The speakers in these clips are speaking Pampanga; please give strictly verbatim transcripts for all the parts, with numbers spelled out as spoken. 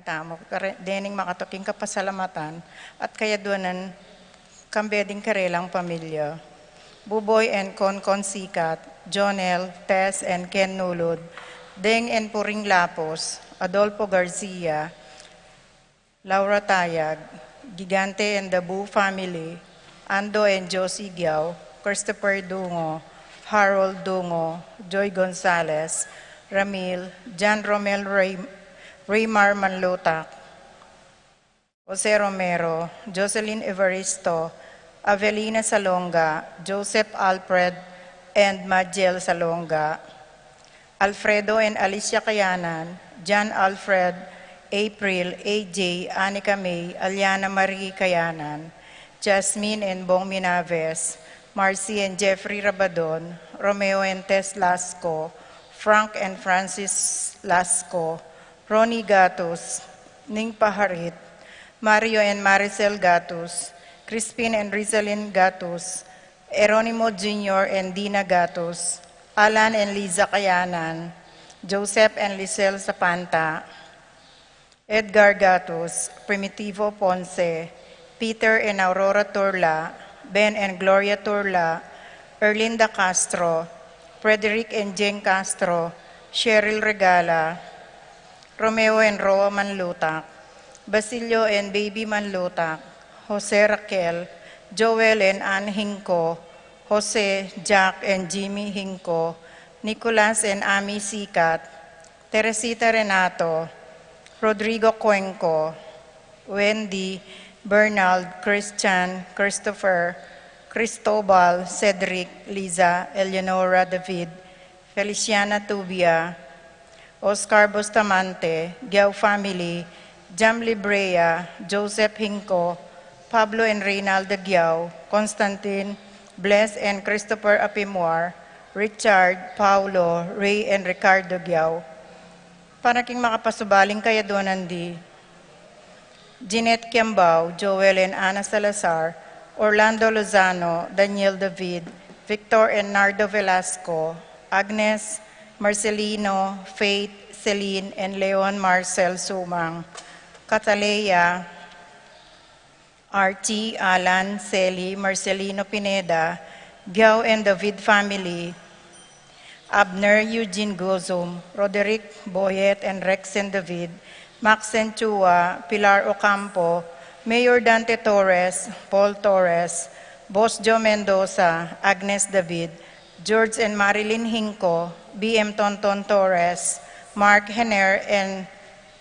Tamu kare-, dening makatuking kapasalamatan at kayaduanan kambe ding karelang pamilya. Buboy and Concon Sikat, Jonel, Tess and Ken Nulud, Deng and Puring Lapus, Adolfo Garcia, Laura Tayag, Gigante and the Boo family, Ando and Josie Giao, Christopher Dungo, Harold Dungo, Joy Gonzalez, Ramil, John Romel Ray-, Raymar Manlutak, Jose Romero, Jocelyn Evaristo, Avelina Salonga, Joseph Alfred, and Majel Salonga, Alfredo and Alicia Kayanan, John Alfred, April, A J, Anika May, Aliana Marie Kayanan, Jasmine and Bong Minaves, Marcy and Jeffrey Rabadon, Romeo and Tess Lasco, Frank and Francis Lasco, Ronnie Gatus, Ning Paharit, Mario and Maricel Gatus, Crispin and Rizalin Gatus, Eronimo Junior and Dina Gatus, Alan and Liza Kayanan, Joseph and Lisel Sapanta, Edgar Gatus, Primitivo Ponce, Peter and Aurora Turla, Ben and Gloria Turla, Erlinda Castro, Frederick and Jane Castro, Cheryl Regala, Romeo and Roa Manlutak, Basilio and Baby Manlutak, Jose Raquel, Joel and Ann Hinco, Jose, Jack and Jimmy Hinco, Nicolas and Ami Sikat, Teresita Renato, Rodrigo Cuenco, Wendy, Bernald, Christian, Christopher, Cristobal, Cedric, Liza, Eleonora, David, Feliciana Tubia, Oscar Bustamante, Giao family, Jam Librea, Joseph Hinco, Pablo and Reynalda Giao, Constantine, Bless and Christopher Apimwar, Richard, Paulo, Ray and Ricardo Giao. Para king makapasubaling kayaduanan di, Jeanette Kiambao, Joel and Ana Salazar, Orlando Lozano, Daniel David, Victor and Nardo Velasco, Agnes, Marcelino, Faith, Celine, and Leon Marcel Sumang, Cataleya, Archie, Alan, Celi, Marcelino Pineda, Giao and David family, Abner Eugene Gozum, Roderick Boyet and Rex and David, Max and Chua, Pilar Ocampo, Mayor Dante Torres, Paul Torres, Boss Joe Mendoza, Agnes David, George and Marilyn Hinco, B M Tonton Torres, Mark Hener and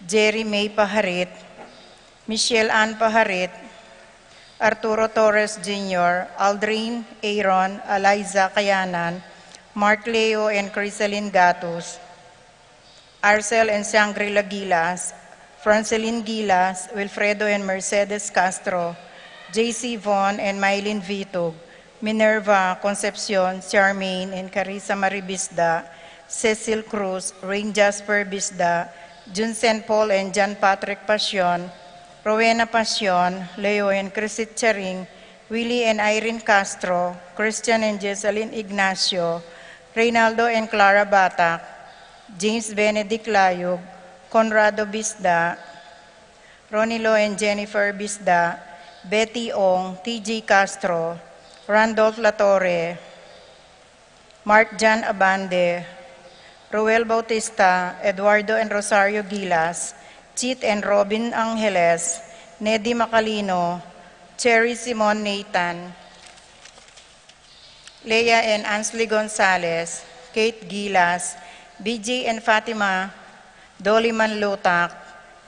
Jerry May Paharit, Michelle Ann Paharit, Arturo Torres Junior, Aldrin, Aaron, Eliza Kayanan, Mark Leo and Crisalin Gatus, Arcel and Shangri-La Gilas, Francelin Gilas, Wilfredo and Mercedes Castro, J C Von and Mylene Vitug, Minerva Concepcion, Charmaine and Carissa Marie Bisda, Cecil Cruz, Rain Jasper Bisda, Jun Saint Paul and John Patrick Pasion, Rowena Pasion, Leo and Chrisit Charing, Willie and Irene Castro, Christian and Jessalyn Ignacio, Reynaldo and Clara Batak, James Benedict Layug, Conrado Bisda, Ronilo and Jennifer Bisda, Betty Ong, T J Castro, Randolph Latorre, Mark John Abande, Roel Bautista, Eduardo and Rosario Gilas, Chit and Robin Angeles, Nedy Macalino, Cherry Simon Nathan, Leah and Ansley Gonzalez, Kate Gilas, B J and Fatima, Dolly Manlutak,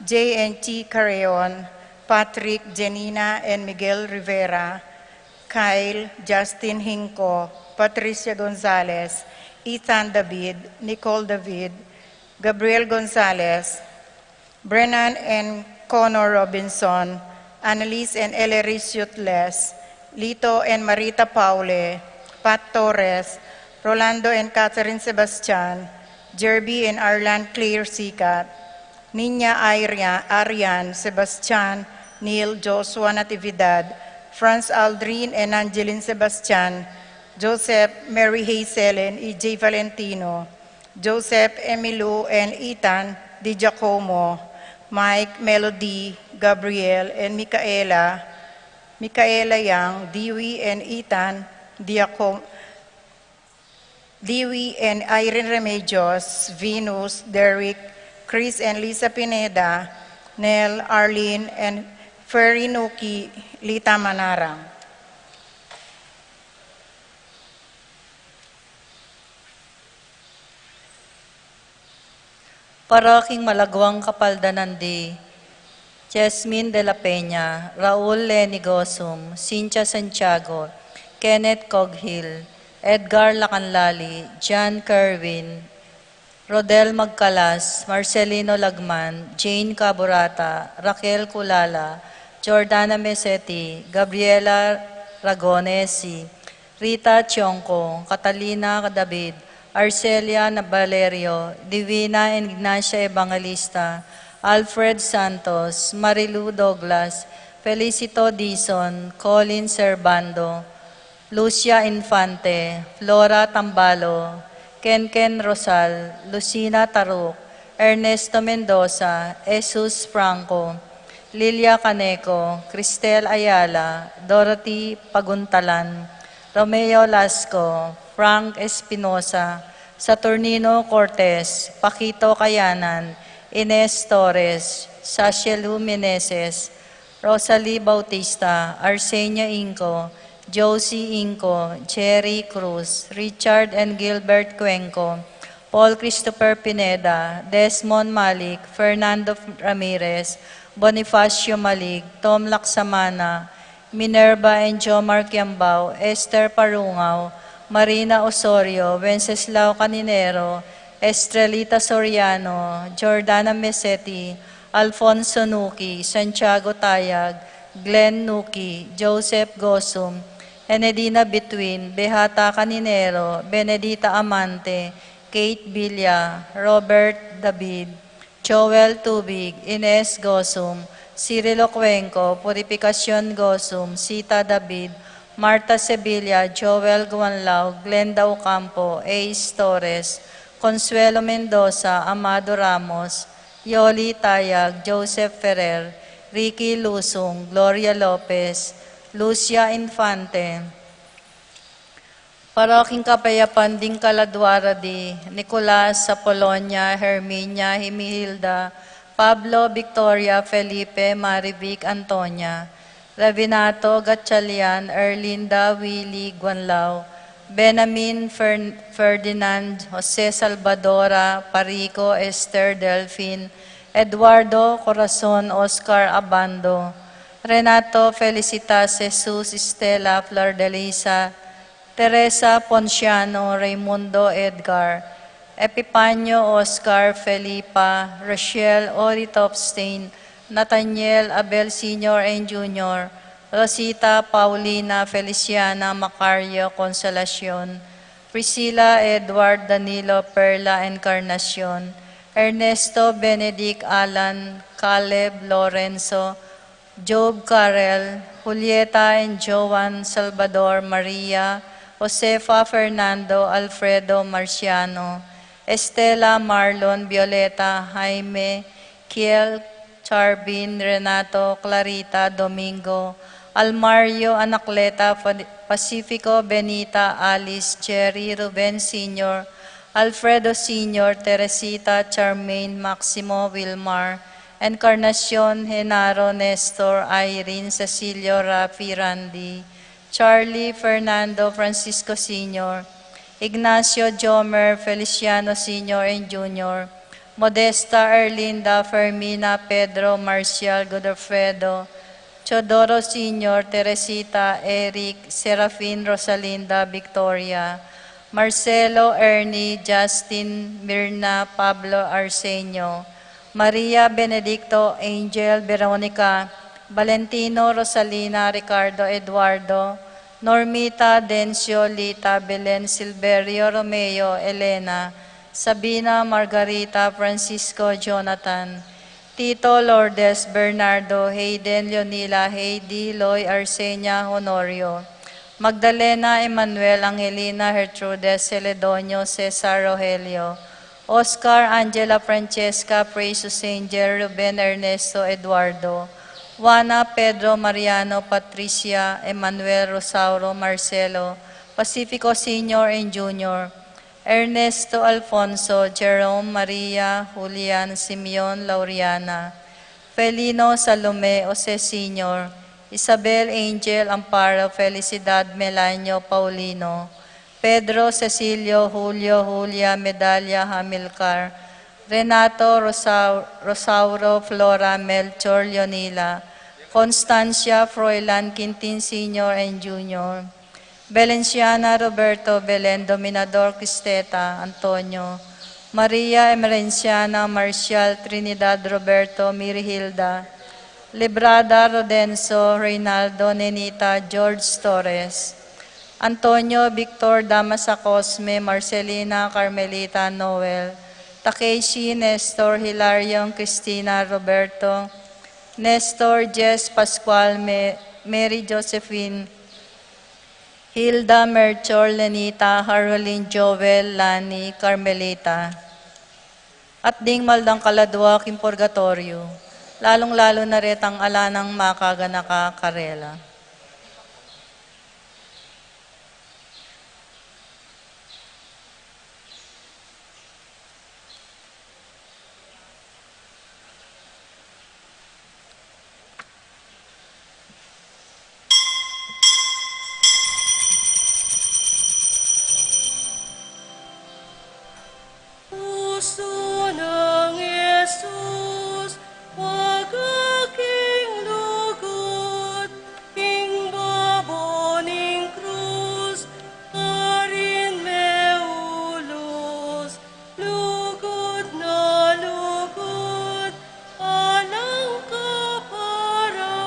J and Chi Carreon, Patrick, Jenina and Miguel Rivera, Kyle, Justin Hinco, Patricia Gonzalez, Ethan David, Nicole David, Gabriel Gonzalez, Brennan and Connor Robinson, Annalise and Ellery Sutles, Lito and Marita Paule, Pat Torres, Rolando and Catherine Sebastian, Jerby and Arlan Claire Sikat, Nina Iria-, Arian, Sebastian, Neil, Joshua Natividad, Franz Aldrin and Angeline Sebastian, Joseph, Mary Hazel and E J Valentino, Joseph, Emilu and Ethan Di Giacomo, Mike, Melody, Gabriel, and Micaela, Micaela Yang, Dewey and Ethan, Diaco-, Dewey and Irene Remedios, Venus, Derek, Chris and Lisa Pineda, Nel, Arlene, and Ferry Nuki, Lita Manarang. Para king malaguang kapaldanan di, Jasmine de la Peña, Raul Lenny Gosum, Cynthia Santiago, Kenneth Coghill, Edgar Lacanlali, John Kerwin, Rodel Magcalas, Marcelino Lagman, Jane Caburata, Raquel Culala, Jordana Meseti, Gabriela Ragonesi, Rita Chionco, Catalina David, Arcelia Valerio, Divina and Ignacia Evangelista, Alfred Santos, Marilu Douglas, Felicito Dizon, Colin Servando, Lucia Infante, Flora Tambalo, Kenken Rosal, Lucina Taruc, Ernesto Mendoza, Jesus Franco, Lilia Caneco, Cristel Ayala, Dorothy Paguntalan, Romeo Lasco, Frank Espinosa, Saturnino Cortez, Paquito Cayanan, Ines Torres, Sashelu Meneses, Rosalie Bautista, Arsenia Inco, Josie Inco, Jerry Cruz, Richard and Gilbert Cuenco, Paul Christopher Pineda, Desmond Malik, Fernando Ramirez, Bonifacio Malig, Tom Laksamana, Minerva and Jomar Kiambao, Esther Parungao, Marina Osorio, Wenceslao Caninero, Estrelita Soriano, Jordana Meseti, Alfonso Nuki, Santiago Tayag, Glenn Nuki, Joseph Gosum, Enedina Bituin, Behata Caninero, Benedita Amante, Kate Villa, Robert David, Joel Tubig, Ines Gosum, Cirilo Cuenco, Purificacion Gosum, Sita David, Marta Sevilla, Joel Guanlao, Glenda Ocampo, Ace Torres, Consuelo Mendoza, Amado Ramos, Yoli Tayag, Joseph Ferrer, Ricky Lusung, Gloria Lopez, Lucia Infante. Para king kapayapan ding kaladua radi, Nicolas, Apolonia, Herminia, Himihilda, Pablo, Victoria, Felipe, Marivic, Antonia, Revinato, Gatchalian, Erlinda, Willy, Guanlao, Benamin, Fern-, Ferdinand, Jose, Salvadora, Parico, Esther, Delfin, Eduardo, Corazon, Oscar, Abando, Renato, Felicitas, Jesus, Estela, Flor de Lisa, Teresa, Ponciano, Raimundo, Edgar, Epipanio, Oscar, Felipa, Rochelle, Ori Topstein, Nathaniel, Abel Senior and Junior, Rosita, Paulina, Feliciana, Macario, Consolacion, Priscilla, Edward, Danilo, Perla, Encarnacion, Ernesto, Benedict, Alan, Caleb, Lorenzo, Job, Karel, Julieta and Joan, Salvador, Maria, Josefa, Fernando, Alfredo, Marciano, Estela, Marlon, Violeta, Jaime, Kiel, Charvin, Renato, Clarita, Domingo, Almario, Anacleta, Fa-, Pacifico, Benita, Alice, Jerry, Ruben Senior, Alfredo Senior, Teresita, Charmaine, Maximo, Wilmar, Encarnacion, Genaro, Nestor, Irene, Cecilio, Rafi, Randy, Charlie, Fernando, Francisco Senior, Ignacio, Jomer, Feliciano Senior and Junior, Modesta, Erlinda, Fermina, Pedro, Marcial, Godofredo, Teodoro Senior, Teresita, Eric, Serafin, Rosalinda, Victoria, Marcelo, Ernie, Justin, Mirna, Pablo, Arsenio, Maria, Benedicto, Angel, Veronica, Valentino, Rosalina, Ricardo, Eduardo, Normita, Dencio, Lita, Belen, Silverio, Romeo, Elena, Sabina, Margarita, Francisco, Jonathan, Tito, Lourdes, Bernardo, Hayden, Leonila, Heidi, Loy, Arsenia, Honorio, Magdalena, Emmanuel, Angelina, Gertrudes, Celedonio, Cesar, Rogelio, Oscar, Angela, Francesca, Precious Angel, Ruben, Ernesto, Eduardo, Juana, Pedro, Mariano, Patricia, Emmanuel, Rosauro, Marcelo, Pacifico Senior and Junior, Ernesto, Alfonso, Jerome, Maria, Julian, Simeon, Lauriana, Felino, Salome, Jose Senior, Isabel, Angel, Amparo, Felicidad, Melanio, Paulino, Pedro, Cecilio, Julio, Julia, Medalia, Hamilcar, Renato, Rosau-, Rosauro, Flora, Melchor, Leonila, Constancia, Froilan, Quintin Senior and Junior, Valenciana, Roberto, Belen, Dominador, Cristeta, Antonio, Maria, Emerenciana, Marcial, Trinidad, Roberto, Mirihilda, Librada, Rodenso, Reynaldo, Nenita, George Torres, Antonio, Victor, Damasa, Cosme, Marcelina, Carmelita, Noel, Takeshi, Nestor, Hilarion, Cristina, Roberto, Nestor, Jess, Pascual, Me-, Mary Josephine, Hilda, Melchor, Lenita, Harolin, Joel, Lani, Carmelita, at ding maldang kaladua king purgatoryo, lalung-lalu na retang ala nang makaganaka karela. Pusu nang Jesus, waga king lugud, king babo ning krus, karin me ulus, lugud na lugud, alang kapara,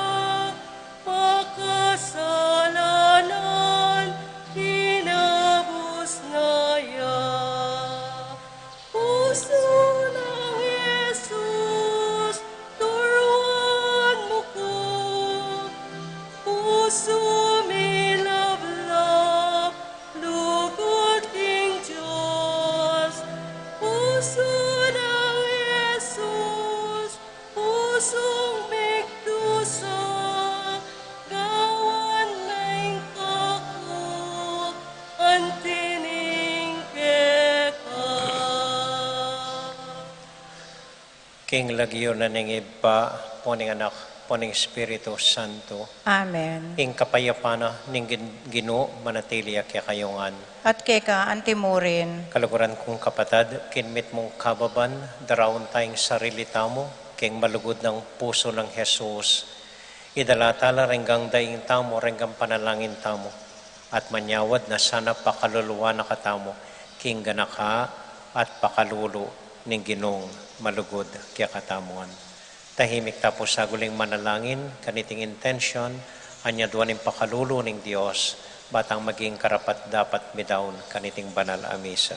makasalanan, tinabus na ya. Pusu nang Jesus, turuan mu ku. Pusu mi lablab, lugud king Dios. Pusu nang Jesus, pusung migdusa, gawan na ing kaku, anti ning keka. King lagyu na ning Ibpa, ampo ning Anak, ampo ning Espiritu Santo. Amen. Ing kapayapan na ning Gin-, Ginu manatili ya kekayu ngan. At keka antimurin. Kaluguran kung kapatad, king mitmung kababan, daraun ta ing sarili tamu king malugud nang pusu nang Jesus. Idala ta la reng daing tamu, reng panalangin tamu, at manyawad na sana pakaluluan na katamu king ganaka at pakalulu ning Ginung malugud kekatamu ngan. Tahimik ta pu saguling manalangin kaniting intensyon, anyadwan ing pakalulu ning Dios, ba tang maging karapat-dapat midaun kaniting banal a misa.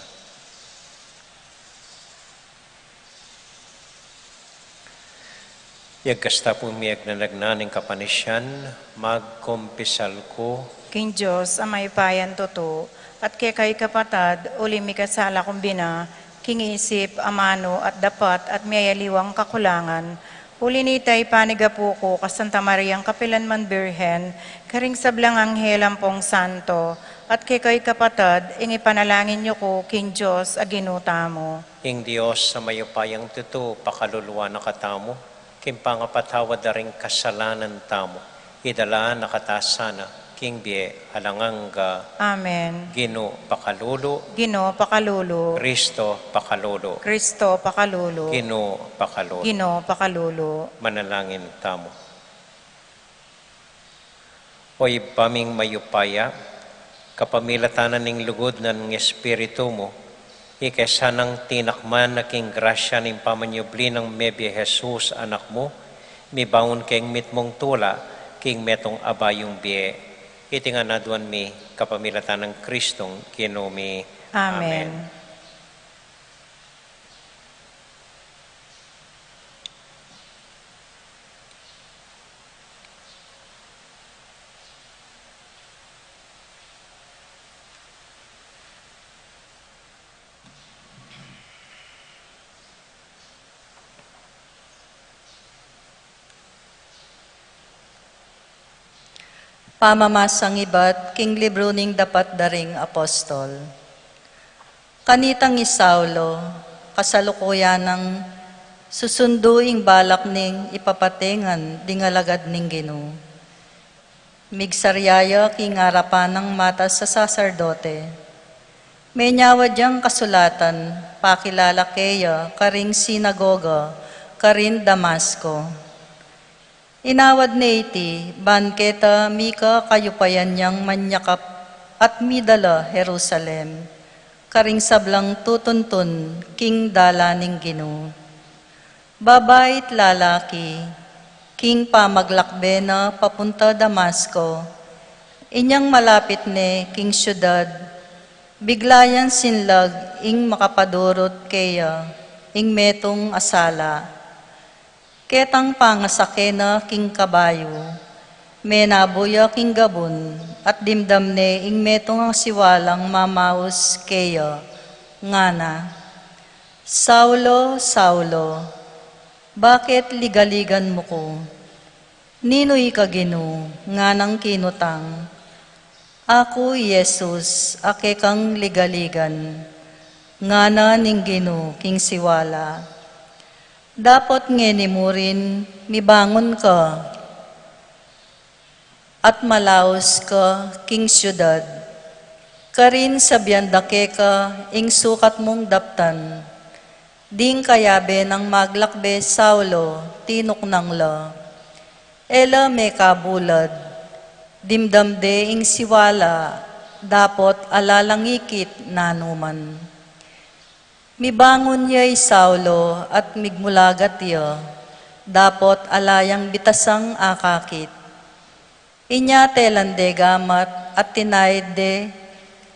Yagkas ta pu miyagnanagnan ning kapanisyan, magkumpisal ku king Dios a mayupayang tutu, at kekayu kapatad, uli mikasala kung bina, king isip, amanu, at dapat, at miyayaliwang kakulangan. Uli nita ipanigapu ku ka Santa Mariang kapilan man Birhen, karing sablang anghel ampong santo, at kekayu kapatad, ing ipanalangin yu ku king Dios a Ginu tamu. Ing Dios a mayupayang tutu pakaluluan na katamu, king pangapatawad da ring kasalanan tamu, idala na kata sana king bie alang angga. Amen. Ginu pakalulu. Ginu pakalulu. Kristo pakalulu. Kristo pakalulu. Ginu pakalulu. Ginu pakalulu. Manalangin tamu. O Ibpa ming mayupaya, kapamilatan na ning lugud nang Espiritu mu, ika sanang tinakman na king grasya ning pamanyubli nang mebie Jesus, Anak mu, mibaun keng mitmung tula, king metung a bayung bie. Iti ngan aduan mi, kapamilatan nang Kristong Ginu mi. Amen. Amen. Pamamasang ibat king libru ning dapat da ring apostol. Kanitang i Saulo, kasalukuyan nang susundu ing balak ning ipapate ngan ding alagad ning Ginu. Migsarya ya king arapan nang matas a saserdote. Menyawad yang kasulatan, pakilala keya karing sinagoga karin Damasco. Inawad ne iti, ban keta mika kayupayan yang manyakap at midala Jerusalem, karing sablang tutuntun king dalan ning Ginu. Babai't lalaki, king pamaglakbe na papunta Damasco, inyang malapit ne king siudad, bigla yang sinlag ing makapadurut keya, ing metung a sala. Ketang pangasake na king kabayu, menabu ya king gabun, at dimdam ne ing metung a siwalang mamaus keya, ngana, "Saulo, Saulo, bakit ligaligan mu ku?" "Ninu ika, Ginu?" nganang kinutang. "Aku i Jesus a kekang ligaligan," ngana ning Ginu king siwala. "Dapot ngeni murin mibangun ka at malaus ka king siudad, karin sabian da keka ing sukat mung daptan." Ding kayabe nang maglakbe Saulo, tinuknang la. E la mekabulad, dimdam de ing siwala, dapot ala lang ikit nanu man. Mibangun ya i Saulo at migmulagat ya, dapot ala yang bitasang akakit. Inya telan de gamat at tinaid de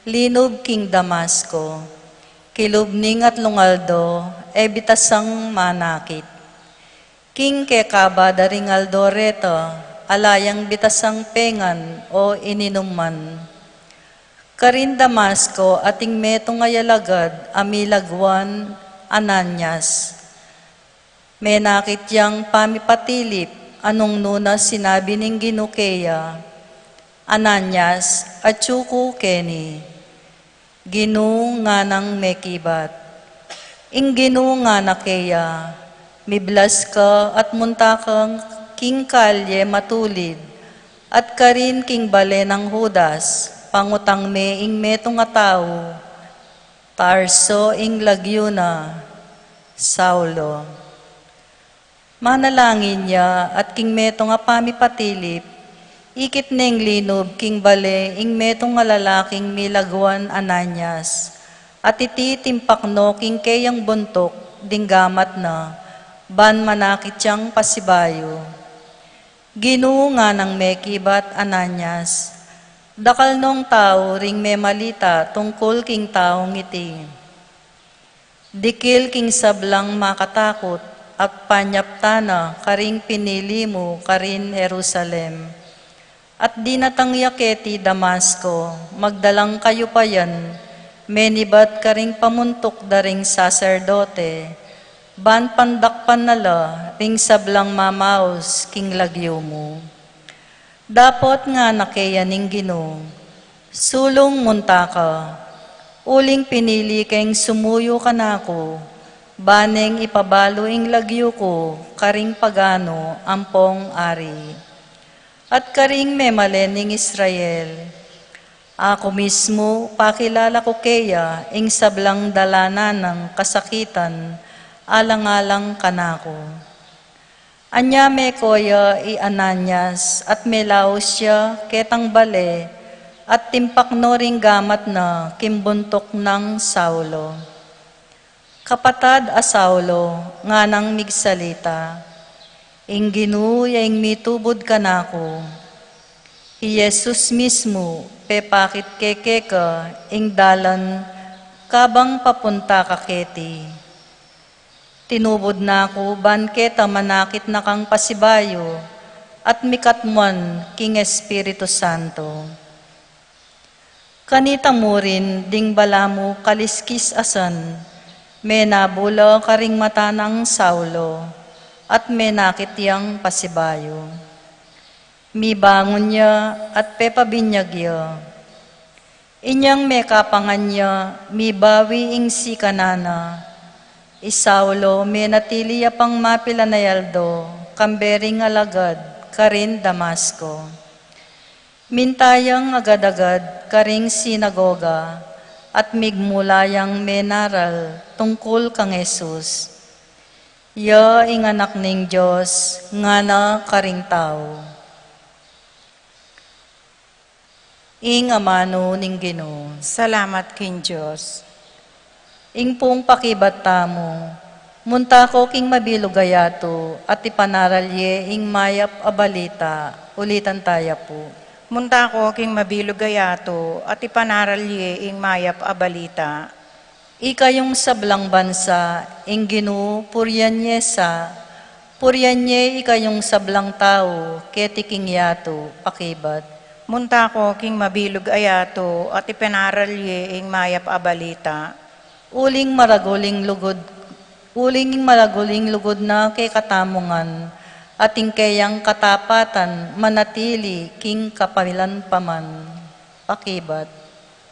linub king Damasco. Kilub ning atlung aldo, e bitasang manakit. King kekaba da ring aldo reta, ala yang bitasang pengan o ininum man. Karin Damasco atin metung a alagad a milagwan Ananias. Menakit yang pamipatilip, anung nuna sinabi ning Ginu keya, "Ananias, atyu ku keni." "Ginu," nganang mekibat. Ing Ginu ngana keya, "Miblas ka at munta ka king kalye matulid, at karin king bale nang Judas, pangutang me ing metung a tau, Tarso ing lagyu na, Saulo." Manalangin ya at king metung a pamipatilip, ikit neng linub king bale ing metung a lalaking milagwan Ananias, at iti timpakno king keyang buntuk ding gamat na, ban manakit yang pasibayu. "Ginu," nganang mekibat Ananias, "dakal nong tau ring memalita tungkul king taung iti. Dikil king sablang makatakut at panyaptan na karing pinili mu karin Jerusalem. At dinatang ya keti Damasco, magdalang kayupayan, menibat karing pamuntuk da ring saserdote, ban pandakpan na la ring sablang mamaus king lagyu mu." Dapot ngana keya ning Ginu, "Sulung munta ka, uling pinili keng sumuyu kanaku, ban neng ipabalu ing lagyu ku karing paganu ampong ari, at karing memalen ning Israel. Aku mismu pakilala ku keya ing sablang dalanan nang kasakitan alang-alang kanaku." Anya meko ya i Ananias at melaus ya ketang bale at timpakno ring gamat na king buntuk nang Saulo. "Kapatad a Saulo," nganang migsalita, "ing Ginu ya ing mitubud kanaku. I Jesus mismu pepakit ke keka ing dalan kabang papunta ka keti. Tinubud na ku ban keta manakit na kang pasibayu at mikatmuan king Espiritu Santo." Kanita murin ding balamu kaliskis a san, menabu la karing mata nang Saulo, at menakit yang pasibayu. Mibangun ya at pepabinyag ya. Inyang mekapangan ya, mibawi ing sikanan na. I Saulo menatili ya pang mapilan a aldo, kambe ring alagad, karin Damasco. Minta yang agad-agad karing sinagoga, at migmula yang menaral tungkul kang Jesus. Ya ing Anak ning Dios, ngana karing tau. Ing amanu ning Ginu. Salamat king Dios. Ing pung pakibat tamu, munta ko king mabilug a yatu, at ipanaral ye ing mayap a balita, ulitan taya pu. Munta ko king mabilug a yatu, at ipanaral ye ing mayap a balita. Ikayung sablang bansa, ing Ginu purian ye sa, purian ye ikayung sablang tau, keti king yatu, pakibat. Munta ko king mabilug a yatu, at ipanaral ye ing mayap a balita. Uling maragul ing lugud, uling maragul ing lugud na kekatamu ngan, at ing keyang katapatan manatili king kapilan pa man, pakibat.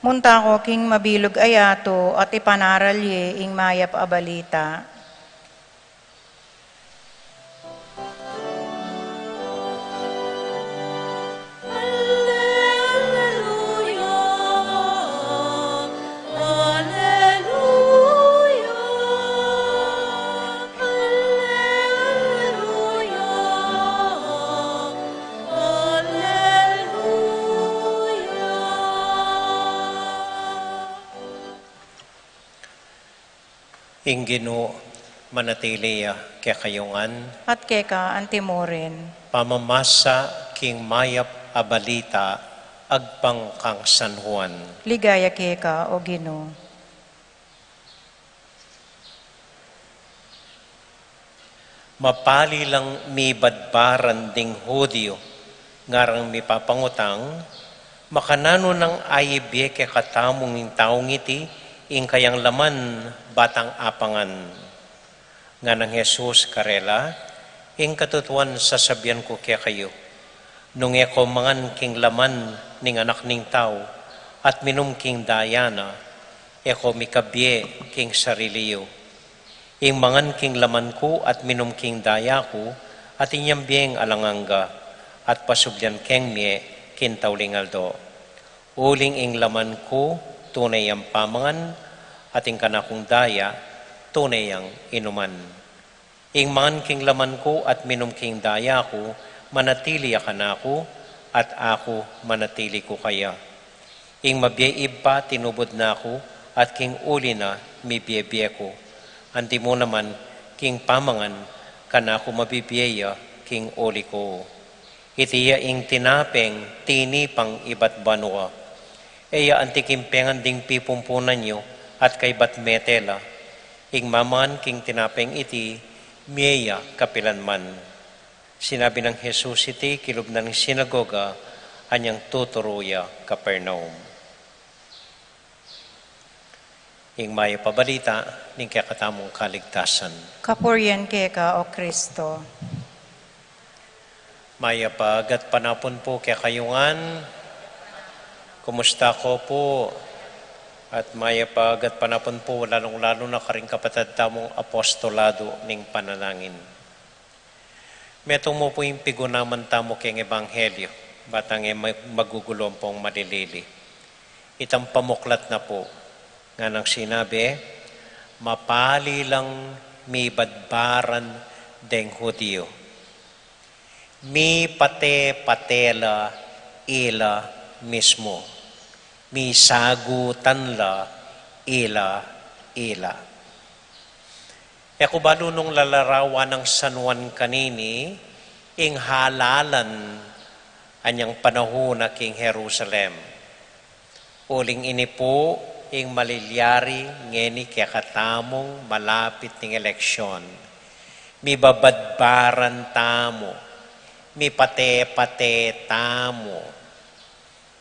Munta ko king mabilug a yatu, at ipanaral ye ing mayap a balita. Ing Ginu manatili ya kekayu ngan. At keka antimurin. Pamamasa king mayap a balita agpang kang San Juan. Ligaya keka, O Ginu. Mapali lang mibadbaran ding Hudiu, ngarang mipapangutang, makananu nang aibie kekatamung ing taung iti ing kayang laman batang apangan. Nganang Jesus karela, ing katutuan sasabian ku kekayu, nung e ko mangan king laman ning Anak ning Tau, at minum king daya na, e ko mikabie king sarili yu. Ing mangan king laman ku at minum king daya ku, atin yang bieng alang angga, at pasublian keng mie king tauling aldo. Uling ing laman ku tune yang pamangan, at ing kanakung daya tune yang inuman. Ing mangan king laman ku at minum king daya ku, manatili ya kanaku, at aku manatili ku kaya. Ing mabie Ibpa tinubud na ku, at king uli na mibie-bie ku. Antimo naman, king pamangan kanaku mabibie ya king uli ku. Iti ya ing tinapeng tinipang ibat banua. E ya anti king pengan ding pipumpunan yu at kaybat mete la. Ing mamangan king tinapeng iti, mie ya kapilan man. Sinabi nang Jesus iti king lub na ning sinagoga, anyang tuturu ya Capernaum. Ing mayap a balita ning kekatamung kaligtasan. Kapurian keka, O Kristo. Mayap a gatpanapun pu kekayu ngan. Kumusta ko pu? At mayap a gatpanapun pu, lalung-lalu na karing kapatad tamung apostolado ning panalangin. Metung mu pu ing pigunaman tamu keng ebanghelyo, batang e mag-, magugulu ampong malilili. Itang pamuklat na pu, nganang sinabi, mapali lang mibadbaran deng Hudiu. Mipate-pate la ila mismu. Misagutan la ila-ila. E ku balu nung lalarawan nang San Juan kanini ing halalan anyang panahun na king Jerusalem. Uling ini pu ing malilyari ngeni kekatamung malapit ning eleksyon. Mibabadbaran tamu, mipate-pate tamu,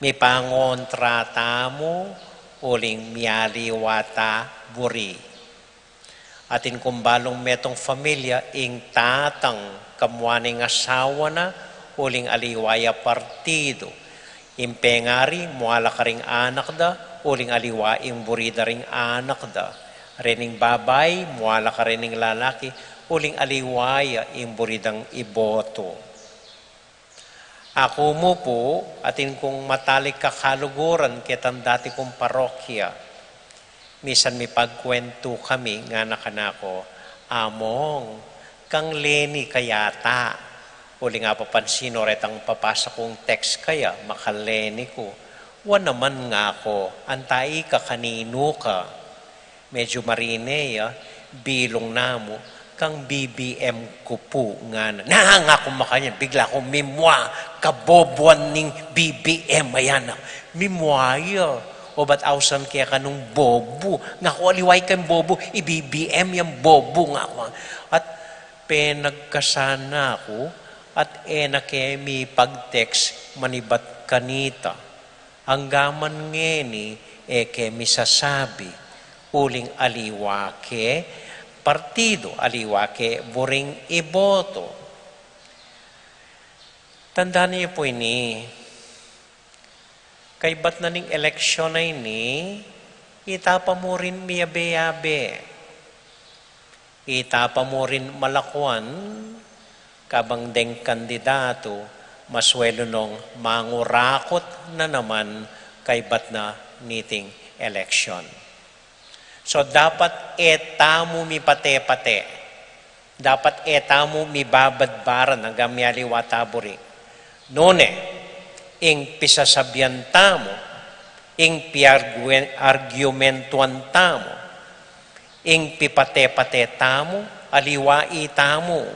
mipangontra tamu, uling mialiwa ta buri. Atin kung balung metung familia ing tatang kamua ning asawa na uling aliwa ya partidu. Ing pengari, mua la karing anak da, uling aliwa ing buri da ring anak da. Rening babai, mua la karening lalaki, uling aliwa ya ing buri dang iboto. Aku mu pu, atin kung matalik a kaluguran ketang dati kung parokya. Misan mipagkwentu kami, ngana kanaku, "Among, kang Leni ka yata." Uling apapansin no retang papasa kung text kaya, maka-Leni ku. "Wa naman," ngaku, "antai ka, kaninu ka?" Medyu marine ya, bilung na mu, "Kang B B M ku pu," ngana. "Na," ngaku makanyan, bigla kung mimua, kabobuan ning B B M, ayan na. Mimua ya. "O ba't ausan keka nung bobu?" Ngaku, "Aliwa ing bobu, i-B B M yang bobu," ngaku. At penagkasan na ku, at e na ke mipag-text manibat kanita. Anggaman ngeni e ke misasabi, uling aliwa ke partidu, aliwa ke buring iboto. Tandan yu pu ini, kaybat na ning eleksyon a ini, ita pa mu rin miyabe-yabe. Ita pa mu rin malakuan, kabang deng kandidatu, masuelu nong mangurakut na naman kaybat na niting eleksyon. So, dapat e tamu mipate-pate. Dapat e tamu mibabadbaran anggang mialiwa ta buri. Nune, ing pisasabian tamu, ing piarguen-, argumentuan tamu, ing pipate-pate tamu, aliwa itamu.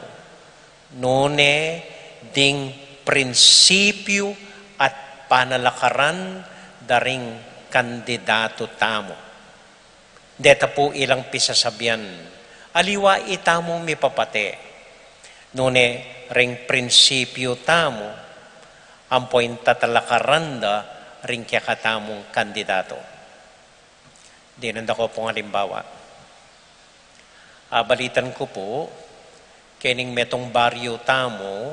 Nune ding prinsipyu at panalakaran da ring kandidatu tamu. Deta pu ilang pisasabian, aliwa itamu mipapate. Nune ring prinsipyu tamu, ampo ing tatalakaran da ring kekatamung kandidatu. Dinan da ku pung alimbawa. Abalitan ku pu, kening metung baryu tamu,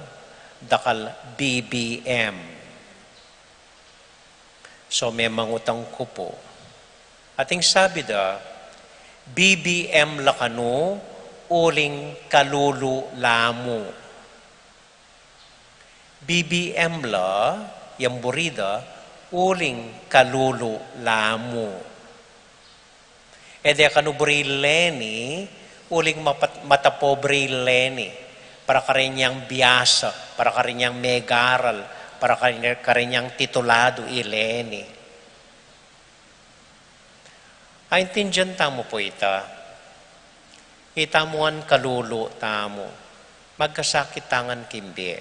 dakal B B M. So, memang utang ku pu. Ating sabi da, "B B M la kanu, uling kalulu la mu." B B M la, yang buri da, uling kalulu la mu. E de kanu buri Leni, uling mapat-, matapobre i Leni. Para karenyang biasa, para karenyang megaral, para kare-, karenyang tituladu i Leni. Aintindian tamu pu ita. Ita mu ngan kalulu tamu. Magkasakit tangan king bie.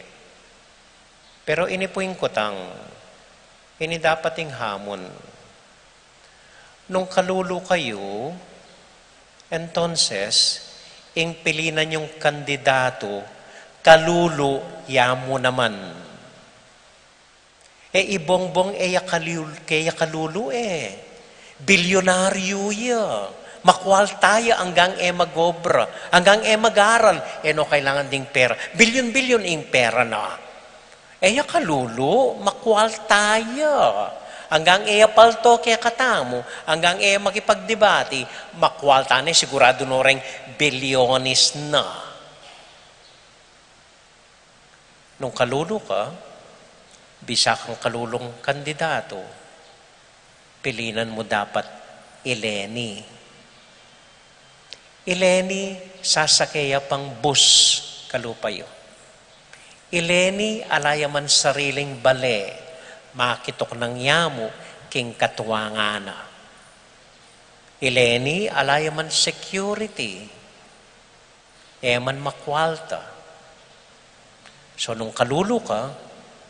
Pero ini pu ing kutang, ini dapat ing hamun. Nung kalulu kayu, entonces, ing pilinan yung kandidatu, kalulu ya mu naman. E, i Bongbong e ya kalul-, ke ya kalulu e. Bilyonaryu ya. Makwalta ya anggang e mag-obra, anggang e mag-aral, e no kailangan ding pera. Bilyon-bilyon ing pera na. E ya kalulu, makwalta ya. Anggang e ya palto kekatamu, anggang e ya makipagdebati, makwalta na, siguradu no reng bilyones na. Nung kalulu ka, bisa kang kalulung kandidatu, pilinan mu dapat i Leni. I Leni, sasake ya pang bus kalupa yu. I Leni, ala ya man sariling bale, makituknang ya mu king katuangan na. I Leni, ala ya man security, e man makwalta. So, nung kalulu ka,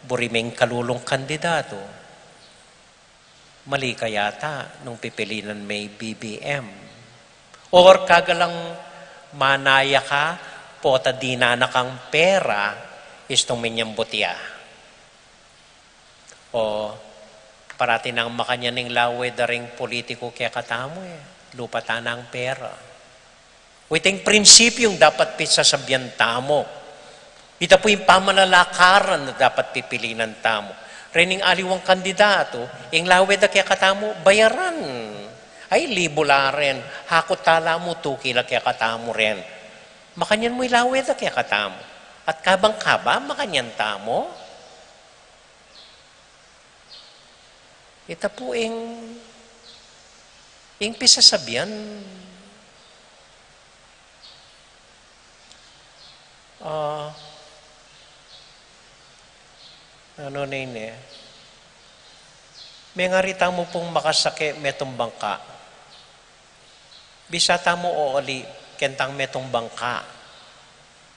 buri meng kalulung kandidatu, mali ka yata nung pipilinan me i B B M. Or kagalang manaya ka, pota dinan na kang pera, istung menyambut ya. O, parati nang makanyan ing lawe da ring politiku kekatamu e, lupatan nang pera. Iting prinsipyung dapat pisasabian tamu. Ita pu ing pamanalakaran a dapat pipilinan tamu. Rening aliwang kandidatu, ing lawed a kekatamu, bayaran. Ay, libu la ren, hakot tala mu, tuki la kekatamu ren. Makanyan mu ing lawed a kekatamu. At kabang kaba, makanyan tamu. Ita pu ing, ing pisasabian. Ah, ano na ini? Mengari tamu pung makasake metung bangka. Bisa tamu o ali keng tang metung bangka.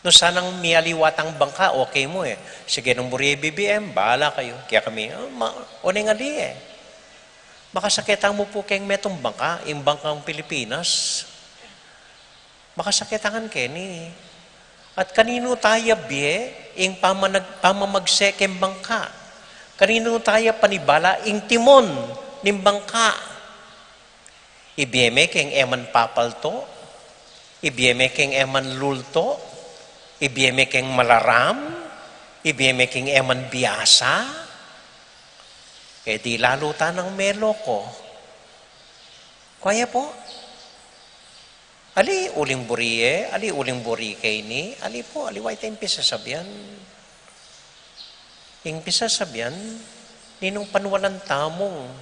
No sanang mialiwa tang bangka, okay mu e. Sige, nung buri B B M, bahala kayu. Kaya kami, ah, ma-, o neng ali e. Makasake tamu pu keng metung bangka, ing bangkang Pilipinas. Makasake tangan keni. At kaninu taya bie ing pamanag-, pamamagse keng bangka? Kaninu taya panibala ing timon ning bangka? Ibie me keng e man papalto, ibie me keng e man lulto, ibie me keng malaram, ibie me keng e man biasa, e di lalu tanang meloko. Kaya pu, ali uling buri e, ali uling buri keni, ali pu, aliwa ita ing pisasabian. Ing pisasabian, ninung panwalan tamung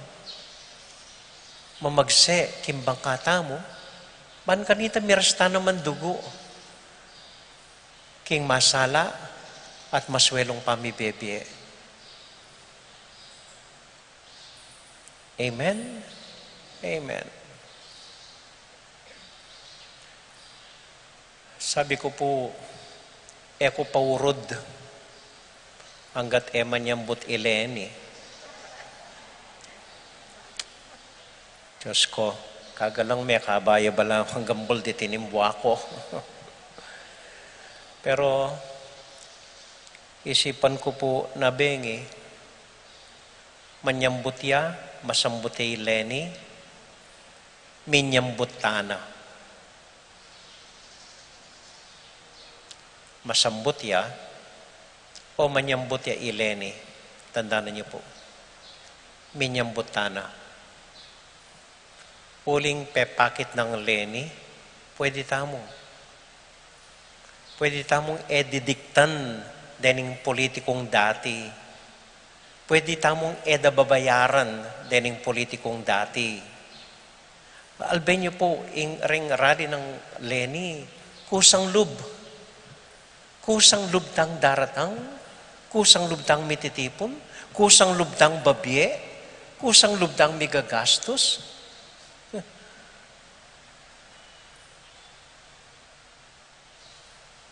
mamagse king bangka tamu, ban kanita mirasta naman dugu king masala at maswelung pamibie-bie. Amen? Amen. Sabi ku pu, e ku paurud anggat e manyambut i Leni. Diyos ko, kagalang me kabaya bala kang gambul di tinimbuak ko. Pero isipan ku pu na bengi, manyambut ya, masambut ya i Leni, minyambut tana. Masambut ya, o manyambut ya i Leni, tandanan yu pu. Minyambut tana. Uling pepakit nang Leni, pwede tamu. Pwede tamung e didiktan dening politikung dati. Pwede tamung e da babayaran dening politikung dati. Alben yu pu, ing ring rali nang Leni, kusang lub. Kusang lub tang daratang, kusang lub tang mititipun, kusang lub tang babie, kusang lub tang migagastus.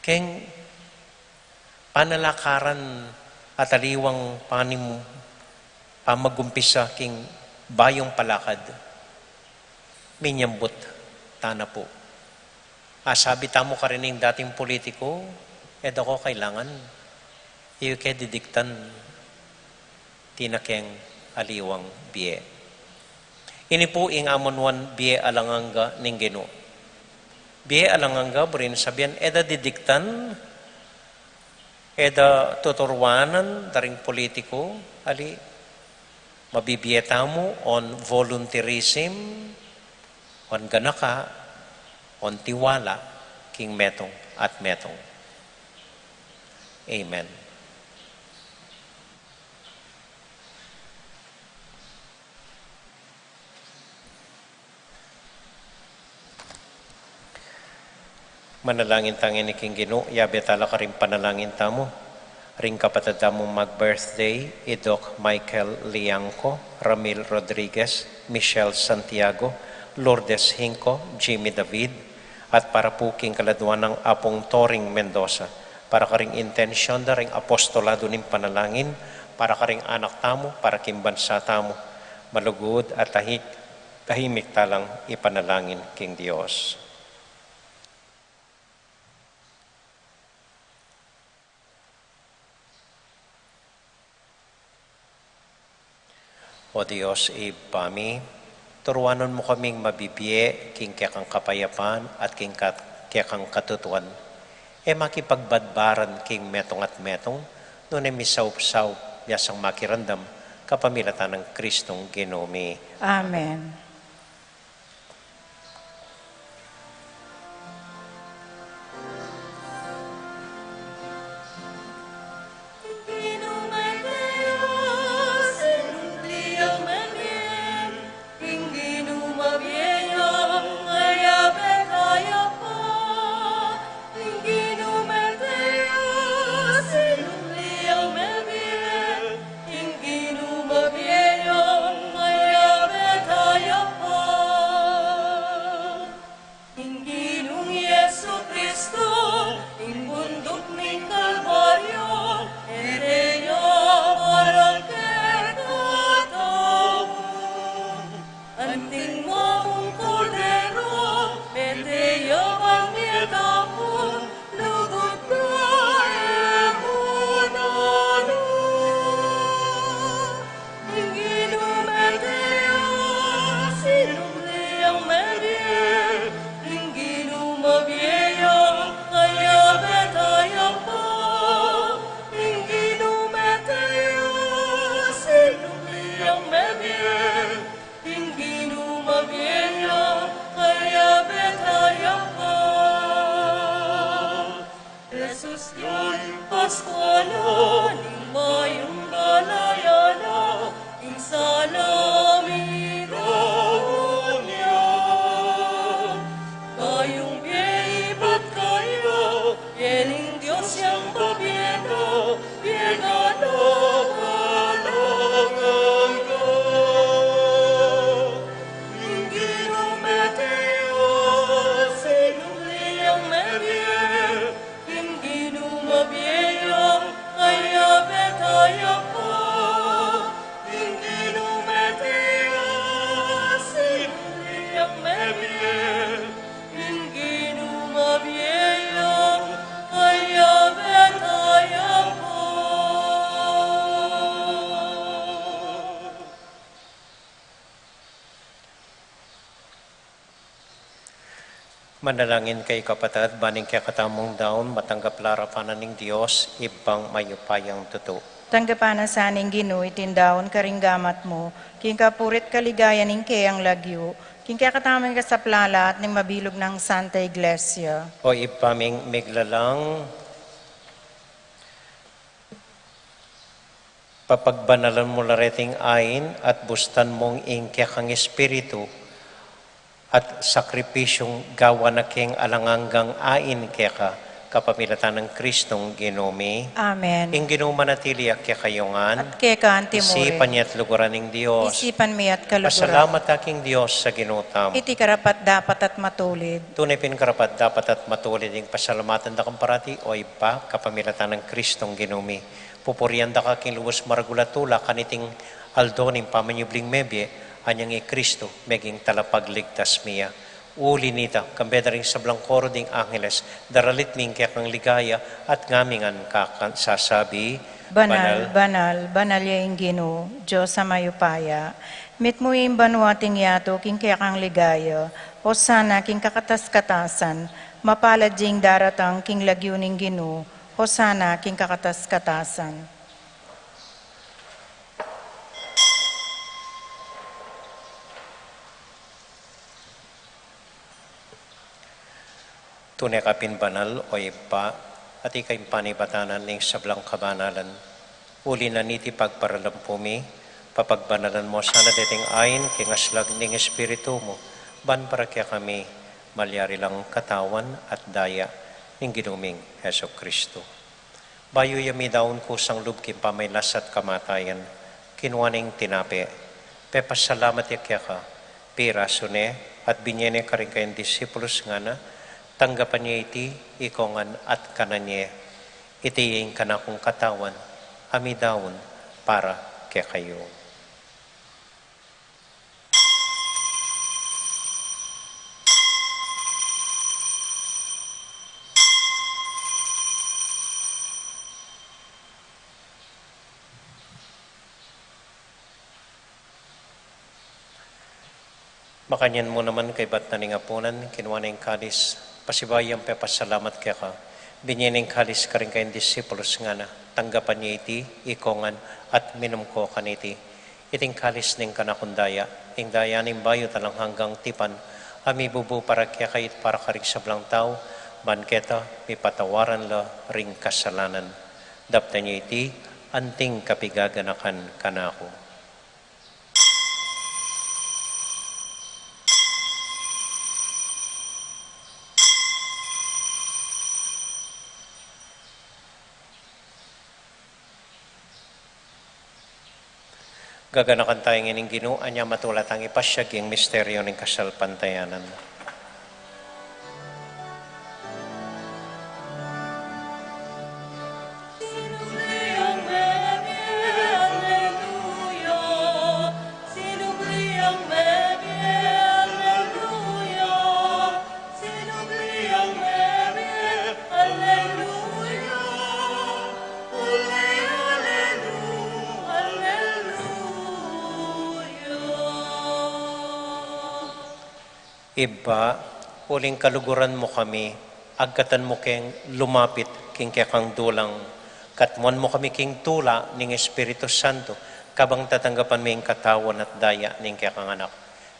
Keng panalakaran at aliwang panim-, pamagumpisa king bayung palakad, minyambut tana pu. Asabi tamu karin ning dating politiku, e da ko kailangan, e yu ke didiktan, tinakeng aliwang bie. Ini pu ing amanuan bie alang angga ning Ginu. Bie alang angga, buring sabian, e da didiktan, e da tuturuanan da ring politiku, ali, mabibie tamu on volunteerism, on ganaka, on tiwala, king metung at metung. Amen. Manalangin tang ini king Ginu, yabe tala karing panalangin tamu. Ring kapatad tamung mag-birthday, i Doc Michael Liangco, Ramil Rodriguez, Michelle Santiago, Lourdes Hinco, Jimmy David, at para pu king kaladua nang Apung Toring Mendoza, para karing intensyon da ring apostolado ning panalangin, para karing anak tamu, para king bansa tamu, malugud at tahik-, tahimik talang ipanalangin king Dios. O Dios, Ibpa mi, turuanan mu kaming mabibie king kekang kapayapan at king kat-, kekang katutuan. E makipagbadbaran king metung at metung, nune misaup-saup ya sang makiramdam, kapamilatan nang Kristong Ginu mi. Amen. Ing Ginung Jesucristo, ing bunduk ning Kalbaryo, e de ya parang kekatau. Anting mung Kordero, mete ya ban miyatapun, lugud na e mu nanu. Ing Ginu mete ya, sinubli yang mebie. Ing Ginu mabie ya, kayabe taya pa. Ing Ginu mete ya, sinubli yang mebie. Ing Ginu mabie ya, kayabe taya pa. Jesus ya ing Paskua na, ning mayung balaya na, ing sala mi raun ya. Kayung bie ibat kaya, bie ning Dios yang babie na, bie na nakalangan ka. Ing Ginu mete ya, sinubli yang mebie. Ing Ginu mabie ya, kayabe taya pa. Ing Ginu mete ya, sinubli yang mebie. Ing Ginu mabie ya, kayabe taya pa. Manalangin kayu, kapatad, ban ing kekatamung daun matanggap la arapan na ning Dios, Ibpang mayupayang tutu. Tanggapan na sa ning Ginu iting daun karing gamat mu, king kapurian at kaligayan ning keyang lagyu, king kekatamung kasaplalan at ning mabilug nang Santa Iglesia. O Ibpa ming miglalang, papagbanalan mu la reting ain at bustan mung ing kekang espiritu at sakripisyung gawa na king alang anggang ain keka, kapamilatan nang Kristong Ginu mi. Amen. Ing Ginu manatili ya kekayu ngan. At keka antimurin. Isipan ya at luguran ing Dios. Isipan mi at kaluguran. Pasalamat ta king Dios a Ginu tamu. Iti karapat-dapat at matulid. Tune pin karapat-dapat at matulid ing pasalamatan da kang parati, o Ibpa, kapamilatan nang Kristong Ginu mi. Pupurian da ka king lubus maragul a tula kaniting aldo ning pamanyubling mebie, anyang i Kristu meging talapagligtas mi ya. Uli nita, kambe da ring sablang koro ding angeles, daralit mi ing kekang ligaya, at ngami ngan kakan sasabi, Banal, banal, banal ya ing Ginu, Dios a mayupaya. Mitmu ing banua at ing yatu king kekang ligaya. Hosana king kakatas-katasan. Mapalad ya ing daratang king lagyu ning Ginu. Hosana king kakatas-katasan. Tune ka pin banal, o Ibpa, at ika ing panibatan ning sablang kabanalan. Uli na niti pagparalampu mi, papagbanalan mu sana deting ain king aslag ning Espiritu mu, ban para kekami malyari lang katawan at daya ning Ginu ming Jesucristo. Bayu ya midaun kusang lub king pamailas at kamatayan, kinua ne ing tinape, pepasalamat ya keka, pirasu ne, at binye ne karing kayang disipulus, ngana, tanggapan ye iti, ikong ngan at kanan ye. Iti ing kanakung katawan, a midaun para kekayu. Makanyan mu naman kaybat na ning apunan, kinua ne ing kalis, pasibayu yang pepasalamat keka, Binie ne ing kalis karing kayang disipulus, ngana: Tanggapan ye iti, ikongan, at minum ko kaniti. Iti ing kalis ning kanakung daya, ing daya ning bayu at alang anggang tipan, a mibubu para kekayu at para karing sablang tau, ban keta mipatawaran la ring kasalanan. Daptan ye iti, anting kapigaganakan kanaku. Gaganakan taya ngeni ing Ginu, anya matula tang ipasiag ing misteryu ning kasalpantayanan. Ibpa, uling kaluguran mu kami, agkatan mu keng lumapit king kekang dulang, katmuan mu kami king tula ning Espiritu Santo, kabang tatanggapan mi ing katawan at daya ning kekang Anak.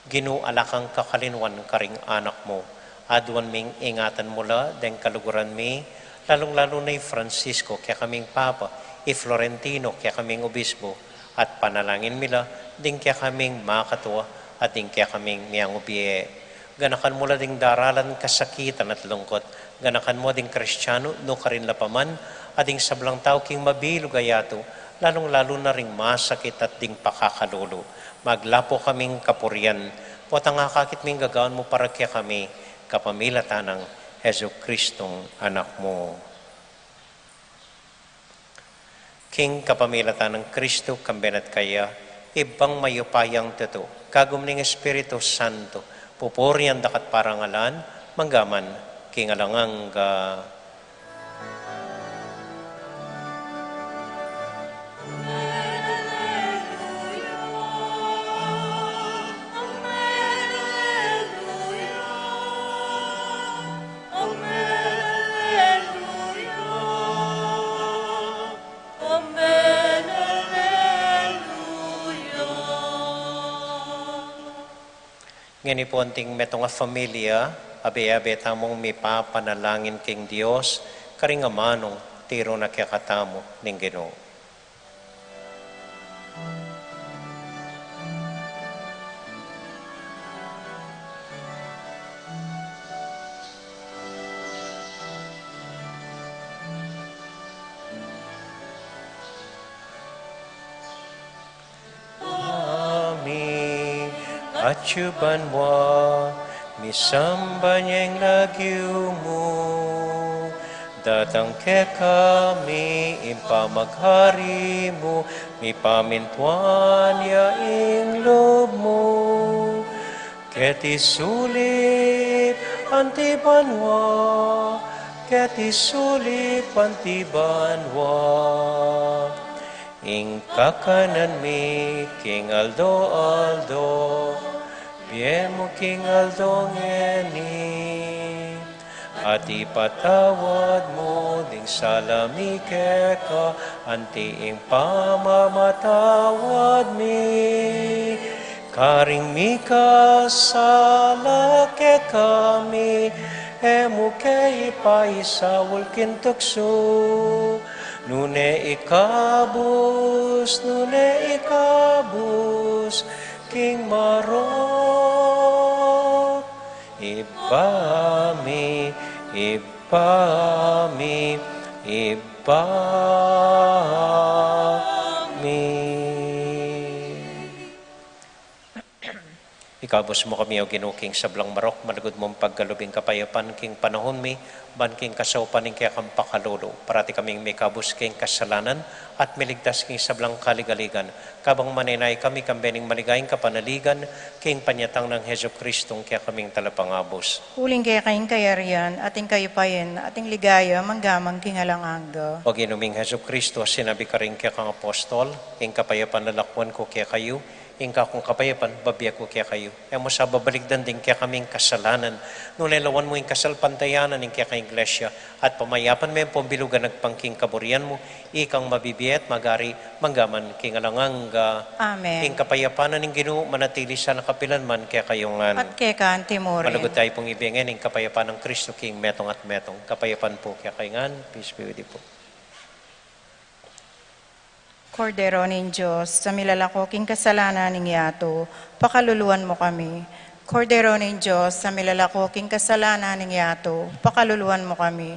Ginu, ala kang kakalinuan karing anak mu. Aduan ming ingatan mu la deng kaluguran mi, lalung-lalu na i Francisco, kekaming Papa, i Florentino, kekaming Obispo, at panalangin mi la ding kekaming makatua at ding kekaming miangubie. Ganakan mu la ding daralan kasakitan at lungkot. Ganakan mu ding Kristiano, nukarin la pa man, at ding sablang tau king mabilug a yatu, lalung-lalu na ring masakit at ding pakakalulu. Maglapu kaming kapurian, potang akakit ming gagawan mu para kekami, kapamilatan nang Jesucristong Anak mu. King kapamilatan nang Kristo, kambe na at kaya, Ibpang mayupayang tutu, kagum ning Espiritu Santo, pupurian da ka at parangalan, mangga man king alang angga. Ngeni pu anting metung a familia, abe-abe tamung mipapanalangin king Dios, karing amanung tiru na kekatamu ning Ginu. Ibpa mi, atsu banua, misamban ya ing lagyu mu, datang kekami ing pamaghari mu, mipamintuan ya ing lub mu, keti sulip anti banua, keti sulip anti banua. Ing kakanan mi king aldo-aldo, ibie mu king aldo ngeni. At ipatawad mu ding sala mi keka, anti ing pamamatawad mi karing mikasala kekami, e mu ke ipaisaul king tuksu, nune ikabus, nune ikabus king marok. Ibpa mi, Ibpa mi, Ibpa mi. Ikabus mu kami, O Ginu, king sablang marok, malugud mung pagkalub ing kapayapan king panahun mi, ban king kasaupan ning kekang pakalulu, parati kaming mikabus king kasalanan, at miligtas king sablang kaligaligan, kabang manenaya kami kambe ning maligayang kapanaligan, king panyatang nang Jesucristong kekaming Talapangabus. Uling keka ing kayarian, at ing kayupayan, at ing ligaya, mangga man king alang angga. O Ginu ming Jesucristo, sinabi karing kekang apostol, ing kapayapan lalakwan ku kekayu, Ing kakung kapayapan, babie ku kekayu. E mu sa babalikdan ding kekaming kasalanan, nune lawan mu ing kasalpantayanan ning kekang Iglesia, at pamayapan me ampong bilugan agpang king kaburian mu, ikang mabibie at magari, mangga man king alang angga. Amen. Ing kapayapan na ning Ginu, manatili sana kapilan man kekayu ngan. At keka anti mu rin. Malugud tayu pung ibie ngeni ing kapayapan nang Kristu king metung at metung. Kapayapan pu kekayu ngan. Peace be with you po. Kordero ning Dios, a milalako king kasalanan ning yatu, pakaluluan mu kami. Kordero ning Dios, a milalako king kasalanan ning yatu, pakaluluan mu kami.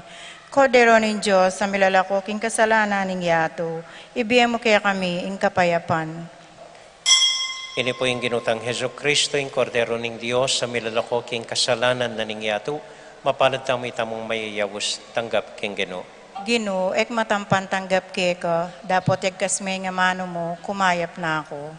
Kordero ning Dios, a milalako king kasalanan ning yatu, ibie mu kekami ing kapayapan. Ini pu ing Ginu tang Jesucristo, ing Kordero ning Dios, a milalako king kasalanan na ning yatu, mapalad tamu itamung mayayaus tanggap king Ginu. Ginu, e ku matampan tanggap keka, dapot yagkas me ing amanu mu, kumayap na ku.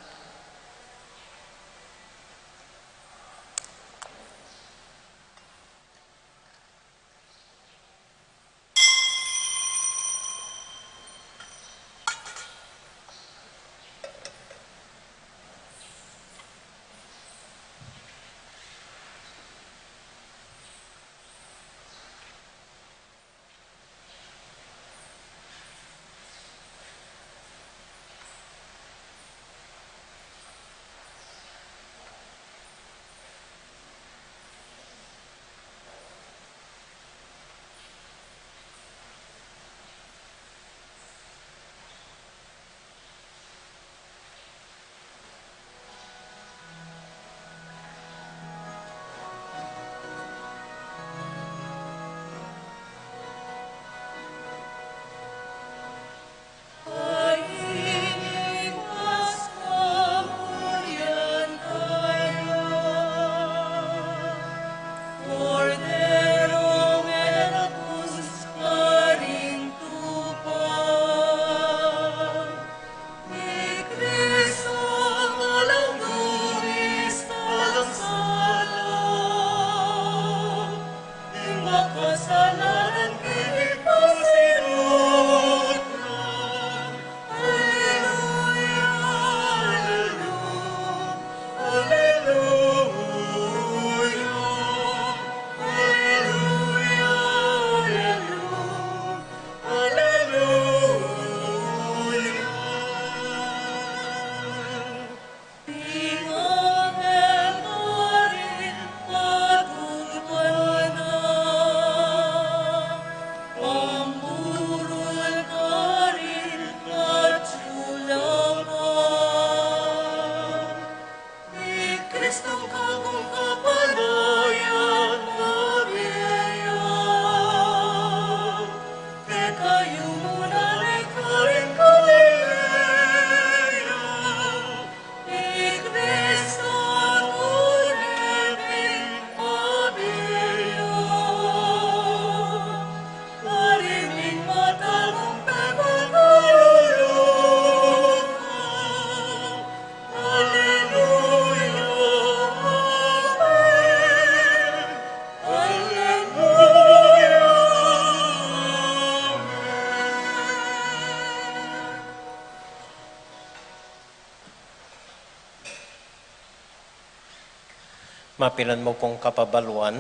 Mapilan mu pung kapabaluan,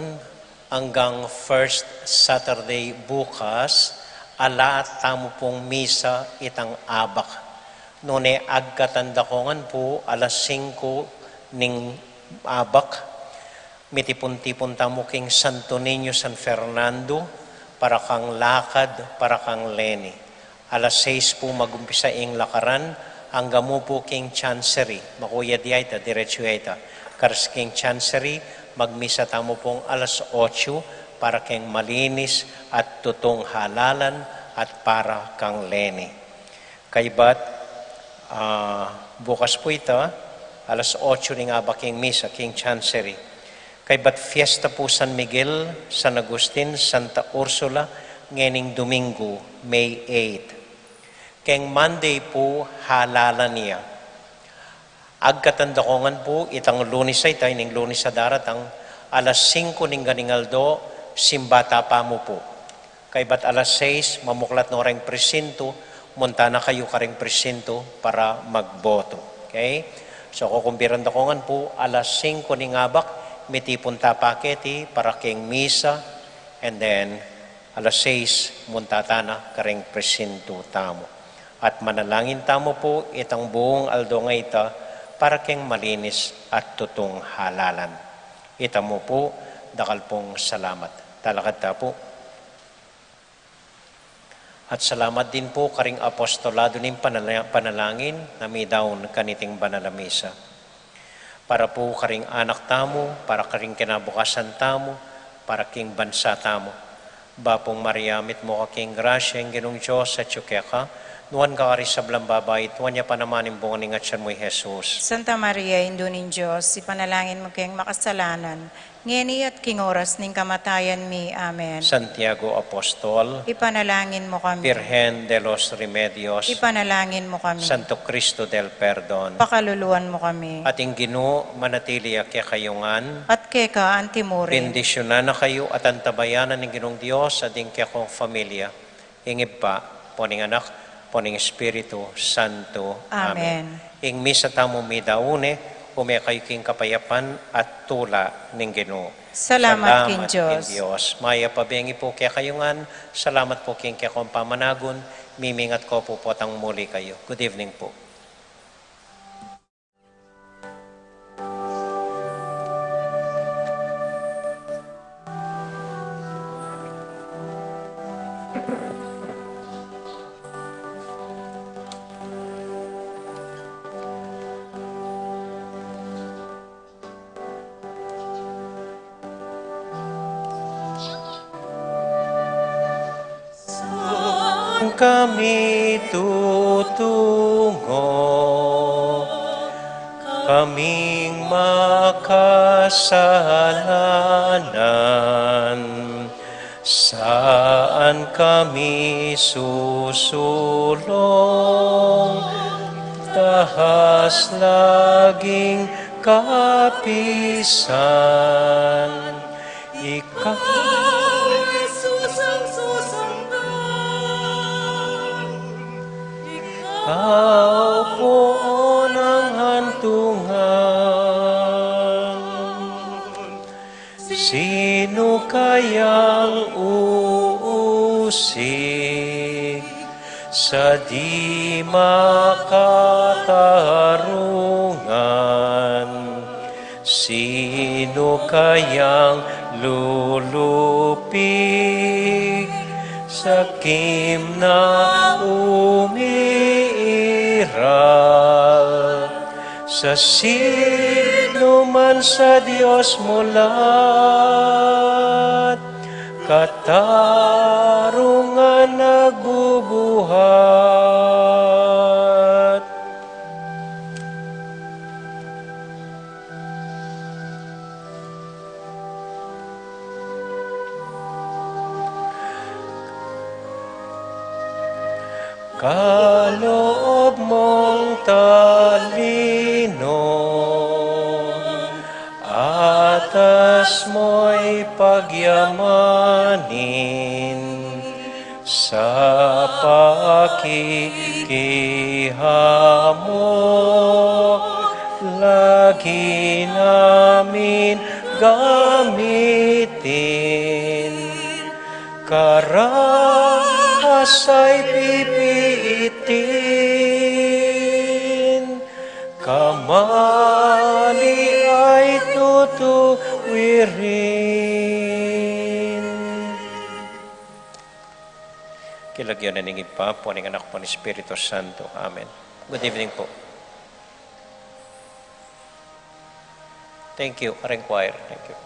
anggang first Saturday bukas, ala tamu pung misa itang abak. Nune agkatan da ko ngan pu alas singku ning abak, mitipun-tipun tamu king Santo Niño San Fernando, para kang Lakad, para kang Leni. Alas sais pu magumpisa ing lakaran, angga mu pu king Chancery, makuya dia ita, diretsu ya ita. Karas king Chancery, magmisa tamu pung alas otsu para king malinis at tutung halalan at para kang Leni. Kaybat, ah, bukas pu ita, alas otsu ning abak ing misa king Chancery. Kaybat fiesta pu San Miguel, San Agustin, Santa Ursula, ngening Domingo, May eight. Keng Monday pu, halalan ya. Agkatan da ko ngan pu, itang Lunes a ita, ining Lunes a daratang, alas singku ning ganing aldo, simba ta pamu pu. Kaybat alas sais, mamuklat no reng presintu, munta na kayu kareng presintu para magboto. Okay? So, kukumbiran da ko ngan pu, alas singko ning abak, mitipun ta pa keti para king misa, and then alas sais, munta tana karing presintu tamu. At manalangin tamu pu itang buung aldo ngeni para king malinis at tutung halalan. Itamu pu, dakal pung salamat. Talakad ta pu. At salamat din pu karing apostolado ning panala-, panalangin na midaun kaniting banal a misa. Para pu karing anak tamu, para karing kinabukasan tamu, para king bansa tamu. Bapu Maria, mitmu ka king grasya, ing Ginung Dios atyu keka, nuan ka karing sablang babai, at nuan ya pa naman ing bunga ning atyan mu, i Jesus. Santa Maria, Indu ning Dios, ipanalangin mu keng makasalanan, ngeni at king oras ning kamatayan mi. Amen. Santiago Apostol, ipanalangin mu kami. Virgen de los Remedios, ipanalangin mu kami. Santo Cristo del Perdon, pakaluluan mu kami. At ing Ginu manatili ya kekayu ngan. At keka antimurin. Bendisyunan na kayu at antabayanan ning Ginung Dios at ing kekong familia. Ing Ibpa, pu ning Anak, pu ning Espiritu Santo. Amen. Amen. Ing misa tamu midaun ne, ume kayu king kapayapan at tula ning Ginu. Salamat king Dios. Mayap a bengi pu kekayu ngan, salamat pu king kekong pamanagun, mimingat ko pu potang muli kayu. Good evening pu. Saan kami tutungo? Kaming makasalanan. Saan kami susulung? Tahas laging kapisan. Ikaw, Jesus, ang susangtan. Ikaw pu ang hantungan. Sino kayang uusig sa di makatarungan? Sino kayang lulupig sa kim na umiiral? Sa sino man sa Dios mulat, katarungan nagbubuhat. Kaloob mong talino, atas mo'y pagyamanin, sa pakikihamu, lagi namin gamitin. Karahas ay pipiitin, kamali ay tutuwirin. King lagyu na ning Ibpa, pu ning Anak, pu ning Espiritu Santo. Amen. Good evening pu. Thank you, Areng Choir. Thank you.